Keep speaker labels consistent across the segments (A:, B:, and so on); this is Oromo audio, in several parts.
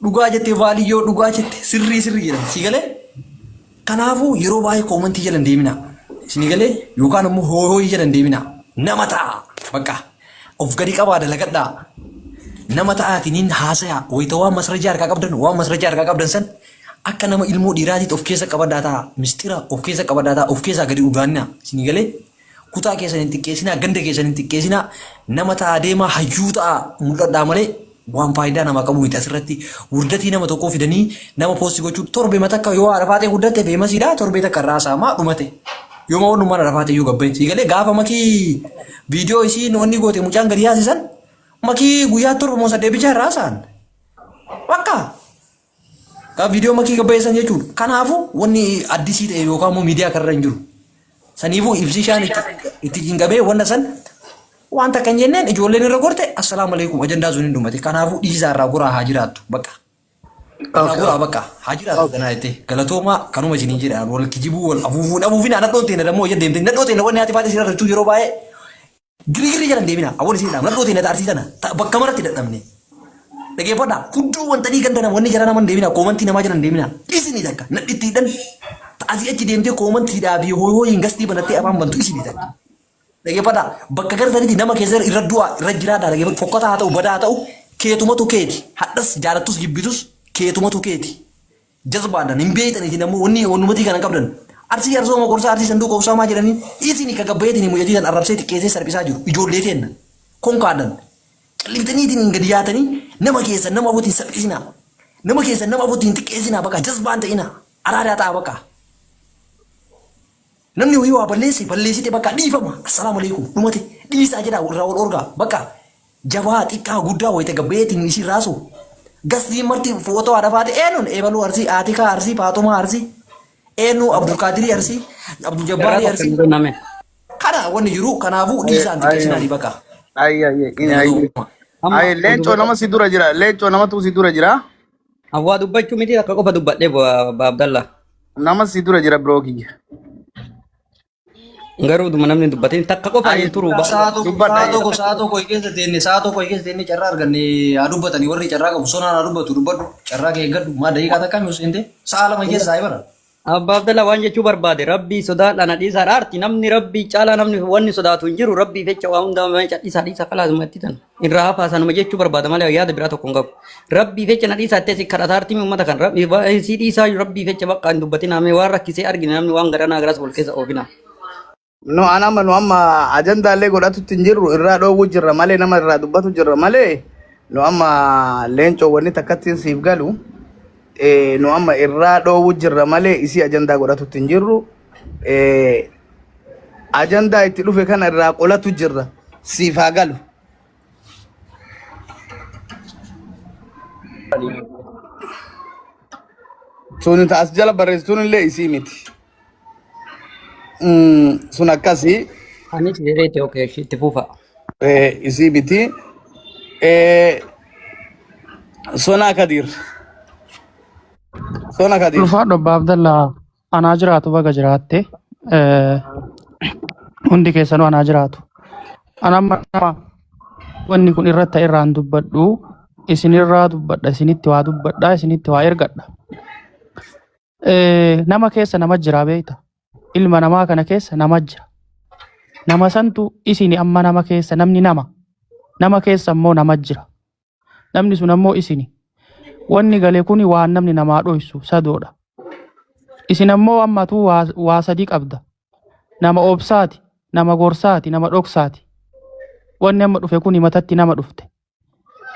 A: Dhugaa jette baaliyyoo, dhugaa jette, sirrii sirrii jedhan. Si galee? Kanaafuu yeroo baay'ee koomantii jala hin deeminaa. Isin galee? Yookaan immoo hoohooyii jala hin deeminaa. Nama ta'a. Bakka of gadi qabaa dalagadhaa. Nama ta'aatiin haasayaa. Wayita waan masrajaa harkaa qabdan, waan masrajaa harkaa qabdan san akka nama ilmoo dhiiraatiitti of keessa qabadhaa ta'a. Mistira of keessa qabadhaa ta'a. Of keessaa gadi ugaannaa. Isin galee? Kutaa keessan hin xiqqeessinaa, ganda keessan hin xiqqeessinaa, nama ta'aa deemaa, hayyuu ta'aa mul'adhaa malee waan faayidaa namaa qabu miti. Asirratti wurdatii nama tokkoo fidanii nama poosti gochuu torbee matakka yoo haadha faatee guddatte feemasiidha, torbee takka irraa saamaa dhumate. Yoo ma wannummaan haadha faatee iyyuu gabbee sii galee gaafa makii viidiyoo isiin wanni goote mucaan gadi yaasisan makii guyyaa 7 moo 8 bichaa irraa saan. Bakka Kaa viidiyoo makii gabbayeessan jechuudha. Kanaafuu wanni addisii ta'e yookaan immoo miidiyaa kanarra hin jiru. Saniifuu ibsishaan itti cinqamee wanna san waan takka hin jenneen ijoolleen irra gorte, assalaamu alaikum, ajandaa sun hin dhumate. Kanaafuu dhiisaa, irraa goraa, haa jiraattu bakka. Irraa goraa, bakka haa jiraattu ganaa jettee galatoomaa kanuma isiniin jedha. Wal kijibuu, wal afuufuu hin afuufinaa. Nadhoon teenya dammoo ija deemte, nadhoo teenya wanni haati faati sirra yeroo baay'ee girigirri jala hin deemina. Awwal isin dhaam nadhoo teenya arsii tana bakka maratti dadhabne. Dhageeffadhaa, hudduu wantanii ganda nama wanni jara nama hin deemina, koomantii namaa jala hin deemina. Isinii takka nadhittiidhan asii achi deemtee koomantiidhaa fi hooyhooyiin gastii banattee afaan bantu isinii takka. Dhageeffadhaa, bakka gartanitti nama keessa irra du'a irra jiraadhaa. Dhageeffadhaa, fokkataa haa ta'u, badaa haa ta'u, keetumatu keeti. Hadhas jaalattus jibbitus keetumatu keeti. Jazbaadhaan hin beektan isin ammoo wanni wannumatii kana qabdan. Arsii arsooma gorsaa, arsii sanduuqa obsaamaa jedhanii isin ka gabbayeetiin mucatii san arrabsee xiqqeessee salphisaa jiru ijoollee teenna. Konkaadhan. Calliftaniitiin hin gadi yaatanii nama keessan nama afuutiin salphisinaa. Nama keessan nama afuutiin xiqqeessinaa, bakka jazbaan ta'inaa. Araadaa ta'a bakka. Namni wayii waa balleesse, balleessite, bakka dhiifama. Assalaamu alaikum. Dhumate dhiisaa jedhaa, irraa wal orgaa. Bakka jabaa xiqqaa guddaa wayita gabbayeetiin isin raasu. Gastiin marti footoo haadha faate eenyuun eebaluu Arsii, Aatikaa Arsii, Faaxumaa Arsii, eenyu Abdulkaadirii Arsii, Abdul
B: Carraa
A: Jabbaarii
B: tokko
A: Arsii.
B: hin kenname.
A: Kana wanni jiru, kanaafuu dhiisaan xiqqeessinaa bakka.
C: Ayyi ayyi ayyi.
A: Galatoomaa.
B: Amma
C: Ayyi leencoo nama si dura jira. Leencoo namatu si dura jira.
B: Hawwaa dubbachuu miti, akka qofa dubbadhee Abdallah.
C: Nama si dura jira biroo kiyya.
B: Garuu dhuma namni dubbatin takka qofaan
C: Ayyi
B: hin turu.
A: Sa'a tokko
C: dubbadha.
A: sa'a tokko sa'a tokko keessa teenne, sa'a tokko keessa teenne carraa arganne, haa dubbatanii warri carraa qabu. Sonaan haa dubbatu, dubbadhu, carraa kee eeggadhu. Maa daqiiqaa takka mi seente, sa'a 2 keessa sa'a bara.
B: Abbaa Abdallah, waan jechuu barbaade rabbii sodaadha na dhiisaa dhaarti. Namni rabbii caalaa namni wanni sodaatu hin jiru. Rabbii jecha waa hundaa mee cadhisaa, dhiisaa, kalaasuma itti tan irraa hafaa sanuma jechuu barbaada malee yaada biraa tokko hin qabu. Rabbii jecha na dhiisaa itti si kadhataarti uummata kan rabbii si dhiisaa, rabbii jecha bakka hin dubbatinaa. Mee waan rakkisee argine, namni waan garanaa garas wal keessa oofinaa.
C: No anama nu amma ajandaallee godhatutti hin jirru, irraa dhoowwu jirra malee, nama irraa dubbatu jirra malee. Nu amma leencoo wanni takkatti siif galu, nu amma irraa dhoowwu jirra malee isii ajandaa godhatutti hin jirru. Ajandaa itti dhufe kana irraa qolatu jirra, siif haa galu. Tuni ta as jala barreessituun illee isii miti. Sun akkasii.
B: Anis jedheeti, okay, itti fufa.
C: Isii miti. Sonaa Kadiir. Sona Kadiir.
D: Ulfaadhu Abbaa Abdallaa, anaa jiraatu, baga jiraatte. Hundi keessanuu anaa jiraatu. Ana amma nama wanni kun irratti ta'e irraan dubbadhu, isinirraa dubbadha, isinitti waa dubbadha, isinitti waa ergadha. Nama keessa nama jira beekta. Ilma namaa kana keessa nama jira. Nama santu isini amma nama keessa namni nama. Nama keessa immoo nama jira. Namni sun ammoo isini. Wanni gale kuni waan namni namaa dhoysu sadoodha. Isin ammoo ammatuu waa sadii qabda. Nama obsaati, nama gorsaati, nama dhoksaati. Wanni amma dhufe kuni matatti nama dhufte.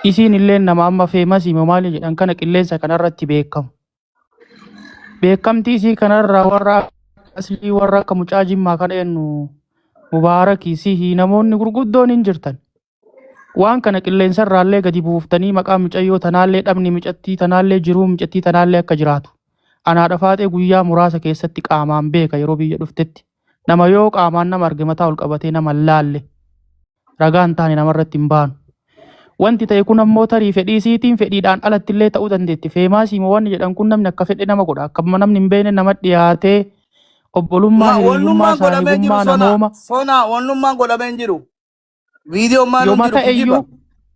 D: Isiin illeen nama amma feemasii moo maali jedhan kana qilleensa kanarratti beekamu. Beekamtii isii kanarraa warra aslii, warra akka mucaa Jimmaa kana, eenyu, Mubaarakii, sihii, namoonni gurguddoon hin jirtan. Waan kana qilleensarraallee gadi buuftanii maqaa mucayyoo tanaallee, dhabni mucattii tanaallee, jiruu mucattii tanaallee akka jiraatu. Anaa Faaxee guyyaa muraasa keessatti qaamaan beeka. Yeroo biyya dhuftetti. Nama yoo qaamaan nama arge mataa ol qabatee nama hin laalle, ragaa hin taane namarratti hin baanu. Wanti ta'e kun ammoo tarii fedhii isiitiin fedhiidhaan alatti illee ta'uu dandeetti. Feemaasii moo wanni jedhan kun namni akka fedhe nama godha. Akka namni hin beekne nama dhiyaatee obbolummaa,
C: Ma
D: hiriyyummaa,
C: wannummaan godhamee jiru
D: saahibummaa,
C: sona
D: namooma.
C: sona wannummaan godhamee hin jiru. Viidiyoo maal hin
D: Yooma
C: jiru
D: ta'e
C: kijiba.
D: iyyuu,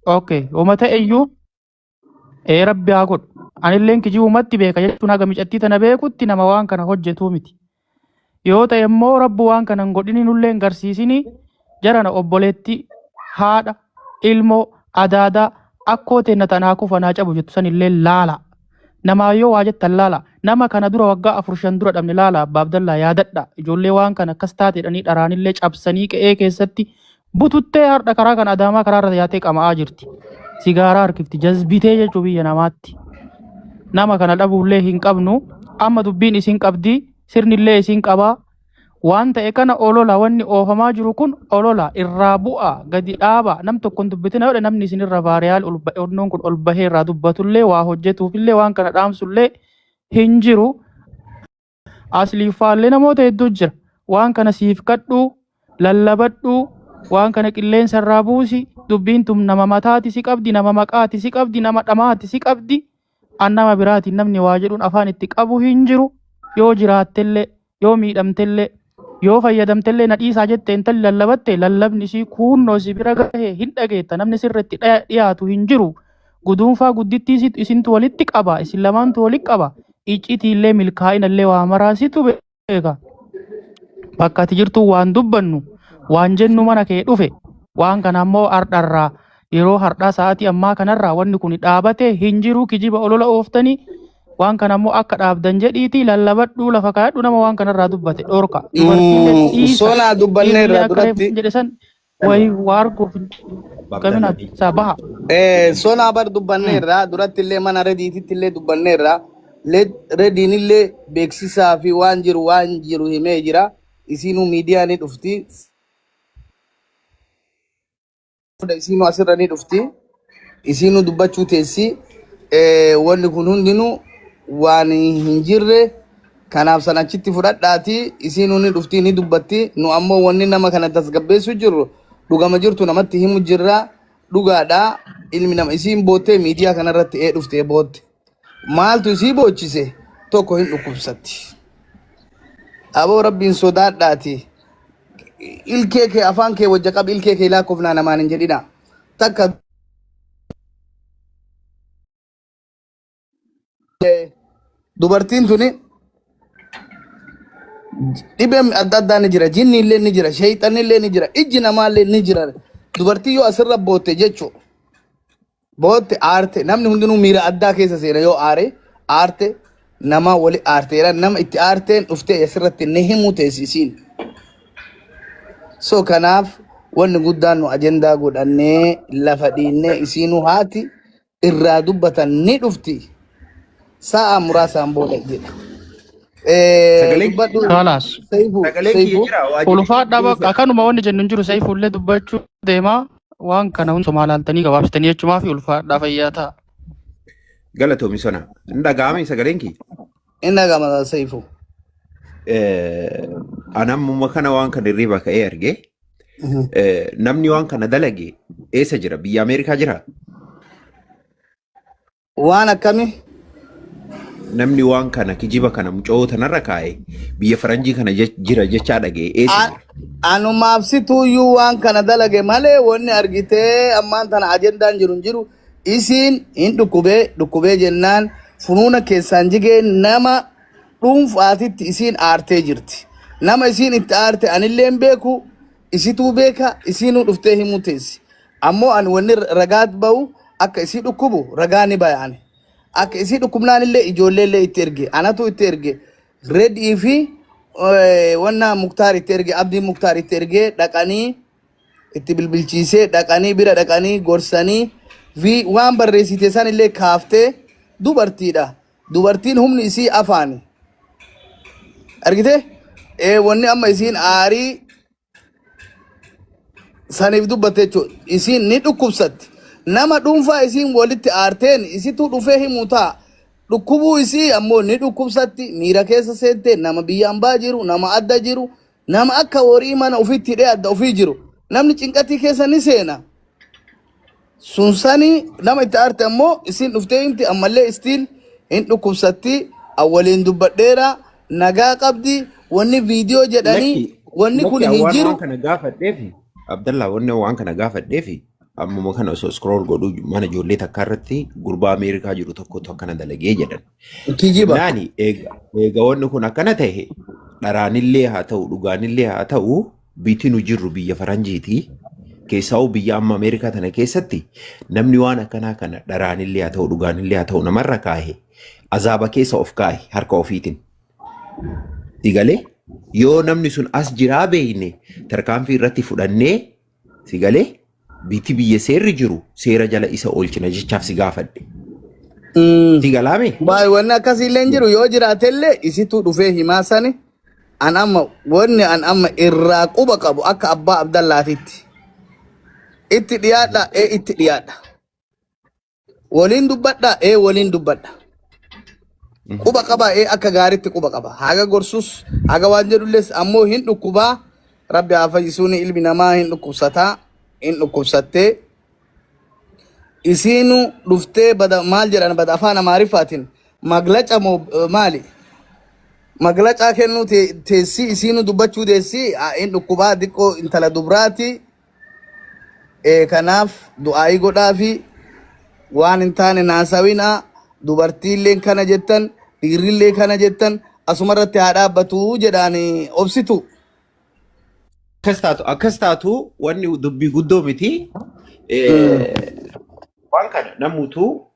D: okay, yooma ta'e iyyuu, ee rabbi haa godhu. Anilleen kijibumatti beeka jechuun haga micattii tana beekutti nama waan kana hojjetuu miti. Yoo ta'e immoo rabbu waan kana hin godhini nullee hin garsiisini jarana obboleetti haadha ilmoo adaadaa akkoo teenna tanaa kufa naa cabu jettu sanillee laala. Namaa yoo waa jettan laala. Nama kana dura waggaa afur shan dura dhabne laala Abbaa Abdallaa yaadadha. Ijoollee waan kana akkas taateedhanii dharaanillee cabsanii qe'ee keessatti bututtee har'a karaa kana Adaamaa karaa irra yaatee qama'aa jirti. Sigaaraa harkifti jazbitee jechuu biyya namaatti. Nama kana dhabuullee hin qabnu. Amma dubbiin isin qabdi sirnillee isin qabaa. Waan ta'e kana olola wanni oofamaa jiru kun olola irraa bu'a gadi dhaaba nam tokko hin dubbitina yoo namni isinirra vaariyaal ol ba'e onnoon kun ol bahee irraa dubbatullee waa hojjetuufillee waan kana dhaamsullee hin jiru. Asliiffaallee namoota hedduu jira. Waan kana siif kadhuu lallabadhuu waan kana qilleensa irraa buusi dubbiin tun nama mataati si qabdi nama maqaati si qabdi nama dhamaati si qabdi an nama biraatiin namni waa jedhuun afaan itti qabu hin jiru yoo jiraattellee yoo miidhamtellee yoo fayyadamtellee na dhiisaa jette intalli lallabatte lallabni isii kuunnoo si bira gahe hin dhageetta namni sirriitti dhiyaatu hin jiru guduunfaa guddittii isintu walitti qaba isin lamaantu walitti qaba iccitiillee milkaa'inallee waa maraa situ beeka bakka ati jirtu waan dubbannu waan jennu mana kee dhufe waan kana ammoo hardharraa yeroo hardhaa sa'aatii ammaa kanarraa wanni kun dhaabate hin jiru kijiba olola ooftanii waan kana ammoo akka dhaabdan jedhiitii lallabadhuu lafa kaayadhu nama waan kanarraa dubbate dhorka dubartiillee dhiisa
C: Sonaa dubbanne
D: dhiirrillee
C: irraa
D: akka reefu
C: duratti
D: jedhe san wayi waa arguuf qabina isaa baha.
C: Sonaa bar dubbanne irraa duratti illee mana rediititti illee dubbanne irraa rediin illee beeksisaa fi waan jiru himee jira. Isiinuu miidiyaa ni dhufti. Isiinuu asirra ni dhufti. Isiinuu dubbachuu teessi. Wanni kun hundinuu waan hin jirre kanaaf san achitti fudhadhaati isiinuu ni dhufti ni dubbatti. Nu ammoo wanni nama kana tasgabbeessu jirru dhugama jirtu namatti himu jirra. Dhugaadha ilmi nama isiin boottee miidiyaa kanarratti ee dhuftee bootte. Maaltu isii boochise? Tokko hin dhukkubsatti. Aboo rabbiin sodaadhaati. Ilkee kee afaan kee wajja qabi ilkee kee lakkoofnaa namaan hin jedhina. Takka dubartiin tuni dhibeen adda addaa ni jira. Jinni illee ni jira. Sheeyxanni illee ni jira. Ijji namaa illee ni jira. Dubartii yoo asirra bootte jechuudha. Bootte aarte namni hundinuu miira addaa keessa seena yoo aare aarte nama wali aarteera nama itti aarteen dhuftee asirratti ni himuu teessisiin. So kanaaf wanni guddaan nu ajendaa godhannee lafa dhiinnee isiinuu haati irraa dubbatan ni dhufti. Sa'a muraasaan booda jedha.
E: Sagaleen
C: Dubbadhu
D: Kalaas.
C: Seifuu
E: sagaleen kiyya
C: Seifuu.
E: jira waa jedhe
D: Ulfaadhaa bakka akkanuma wanni jennu hin jiru Seifuullee dubbachuu deemaa waan kana hundumaa laaltanii gabaabsitanii jechumaa fi ulfaadhaa fayyaa ta'a.
E: Galatoomi sona. Hin dhaga'ame sagaleen kiyya.
C: Inni dhaga'ama Seifuu.
E: Anammuma kana waan kana hirriba ka'ee arge. Namni waan kana dalage eessa jira? Biyya Ameerikaa jira?
C: Waan akkamii?
E: Namni waan kana kijiba kana mucoo tanarra kaa'e biyya faranjii kana jira jechaa dhaga'e eessa jira?
C: Anumaaf situuyyuu waan kana dalage malee wanni argitee ammaan tana ajendaan jiru hin jiru. Isiin hin dhukkubee dhukkubee jennaan funuuna keessaan jigee nama dhuunfaatitti isiin aartee jirti. Nama isiin itti aarte anillee hin beeku isituu beeka isiinuu dhuftee himuu teessi. Ammoo ani wanni ragaa bahu akka isii dhukkubu ragaa ni baya ani. Akka isii dhukkubnaan illee ijoollee illee itti erge anatu itti erge redii fi wanna Muktaar itti erge Abdiin Muktaar itti ergee dhaqanii itti bilbilchiisee dhaqanii bira dhaqanii gorsanii fi waan barreessite san illee kaaftee dubartiidha. Dubartiin humni isii afaani. Argitee? Wanni amma isiin aarii saniif dubbatte jechuudha. Isiin ni dhukkubsatti. Nama dhuunfaa isiin walitti aarteen isitu dhufee himuu ta'a. Dhukkubuu isii ammoo ni dhukkubsatti. Miira keessa seente nama biyya ambaa jiru, nama adda jiru, nama akka horii mana ofiitti hidhee adda ofii jiru. Namni cinqatii keessa ni seena. Sun sanii nama itti aarte ammoo isiin dhuftee himti ammallee istiin hin dhukkubsatti awwaliin dubbadheera nagaa qabdi wanni viidiyoo jedhanii
E: Lakki
C: wanni kun
E: lakki
C: hin
E: waan
C: jiru.
E: waan kana gaafadheefi Abdallah wanni waan kana gaafadheefi Ammuma kana osoo scroll godhuu mana ijoollee takkaa irratti gurbaa Ameerikaa jiru tokkotu akkana dalagee jedhan.
C: Kijiba.
E: Naani eega eega wanni kun akkana ta'e, dharaanillee haa ta'u, dhugaanillee haa ta'u, biitti nu jirru biyya faranjiiti. Keessaa'uu biyya amma Ameerikaa tana keessatti namni waan akkanaa kana dharaanillee haa ta'u, dhugaanillee haa ta'u, namarra kaahe azaaba keessa of kaahe harka ofiitiin. Si galee? Yoo namni sun as jiraa beekne, tarkaanfii irratti fudhannee, si galee, biitti biyya seerri jiru seera jala isa oolchina jechaaf si gaafadhe. Si galaame?
C: Baay'ee wanni akkasii illee hin jiru. Yoo jiraatellee isitu dhufee himaa sani. An amma wanni an amma irraa quba qabu, akka abbaa Abdallaatitti itti dhiyaadha, ee itti dhiyaadha, waliin dubbadha, ee waliin dubbadha, quba qaba, ee akka gaariitti quba qaba, haga gorsus haga waan jedhullees ammoo hin dhukkubaa. Rabbi haa fayyisuuni. Ilmi namaa hin dhukkubsataa, hin dhukkubsattee. Isiinu dhuftee bada maal jedhan, bada afaan Amaariffaatiin maglaca moo maali maglacaa kennuu teessii, isiinu dubbachuu teessii. Hin dhukkubaa diqqoo, intala dubraati. Kanaaf du'aayii godhaafi, waan hin taane naasawinaa. Dubartiilleen kana jettan, dhiirrillee kana jettan, asuma irratti haa dhaabbatu jedhaan obsitu.
E: Akkas taatu wanni dubbii guddoo miti. Waan kana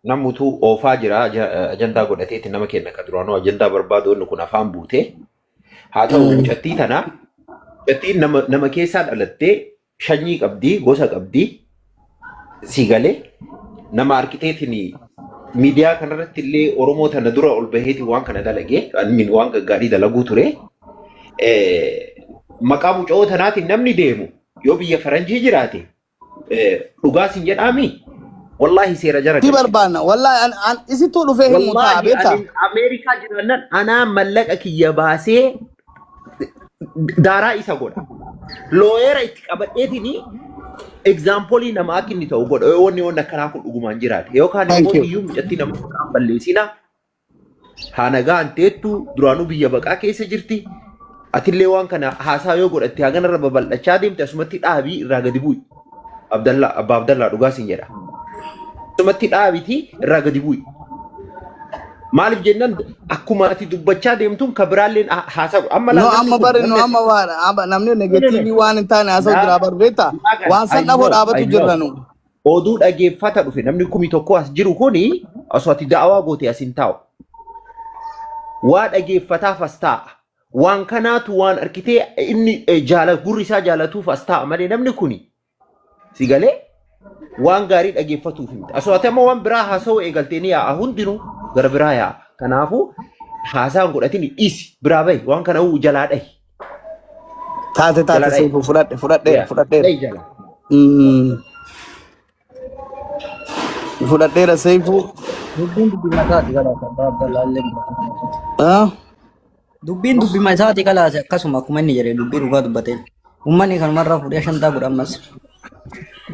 E: namutu oofaa jira, ajandaa godhateeti nama kenna ka duraanuu ajandaa barbaadu wanni kun afaan buute. Haa ta'u, mucattii tana, mucattiin nama keessaa dhalattee, shanyii qabdii, gosa qabdii, si galee, nama arkiteetiin miidiyaa kanarratti illee Oromoo tana dura ol baheeti waan kana dalagee I waan gaggaarii dalaguu ture. Maqaa muca'oo tanaatiin namni deemu yoo biyya faranjii jiraate, dhugaa sin jedhaami, wallaahi seera jara
C: Si
E: galchina.
C: Barbaanna wallaahi an isittuu dhufee himu ta'a.
E: Wallaahi
C: Beektaa?
E: ani Ameerikaa jiraannan anaa mallaqa kiyya baasee daaraa isa godha. Lawyer itti qabadheetiin example namaa akka inni ta'u godha. Yoo wanni akkanaa kun dhugumaan jiraate. Yookaan
C: Thank
E: immoo
C: you.
E: iyyuu mucattii nama maqaan balleessina. Haa nagaan teettu, duraanuu biyya baqaa keessa jirti. Atillee waan kana haasaa yoo godhatte haganarra babal'achaa deemte. Asumatti dhaabii irraa gadi bu'i. Abdallaa, abbaa Abdallaa, dhugaa siin jedha. Asumatti dhaabiti irraa gadi bu'i. Maaliif jennaan, akkuma ati dubbachaa deemtuun ka biraalleen haasaa amma
C: No
E: laal namni
C: amma
E: kun
C: bari no
E: namni
C: amma waan amma namni negative waan hin taane haasa'u jira bar, beektaa? Waan san
E: I
C: dhafoo
E: know,
C: dhaabatu
E: I know.
C: jirra nu.
E: Oduu dhageeffata dhufe namni 1000 as jiru kuni osoo ati da'awaa goote as hin taa'u. Waa dhageeffataaf as taa'a. Waan kanaatu waan arkitee inni jaala gurri isaa jaalatuuf as taa'a malee namni kuni, si galee, waan gaarii dhageeffatuuf himte. Osoo ati amma waan biraa haasa'uu eegaltee ni yaa'a, hundinuu gara biraa yaa'a. Kanaafuu haasaan godhatin dhiisi, biraa bahi, waan kana jalaa dhahi.
C: Taate
E: Jalaa
C: taate
E: dhahi.
C: Seefu, fudhadhe, fudhadheera, fudhadheera.
E: Dhahi jalaa.
C: Fudhadheera, Seefu.
B: Dubbiin dubbima isaati kalaas, abbaa Abdallaallee.
C: Ah?
B: Dubbiin dubbima isaati kalaas, akkasuma akkuma inni jedhe dubbii dhugaa dubbateen. Uummanni kanumarraa fuudhee shantaa godha ammas.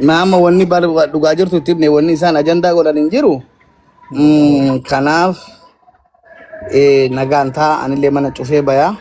C: Na amma wanni bar dhugaa jirtu itti himne, wanni isaan ajandaa godhan hin jiru. Kanaaf nagaan ta'a, anillee mana cufee bayaa.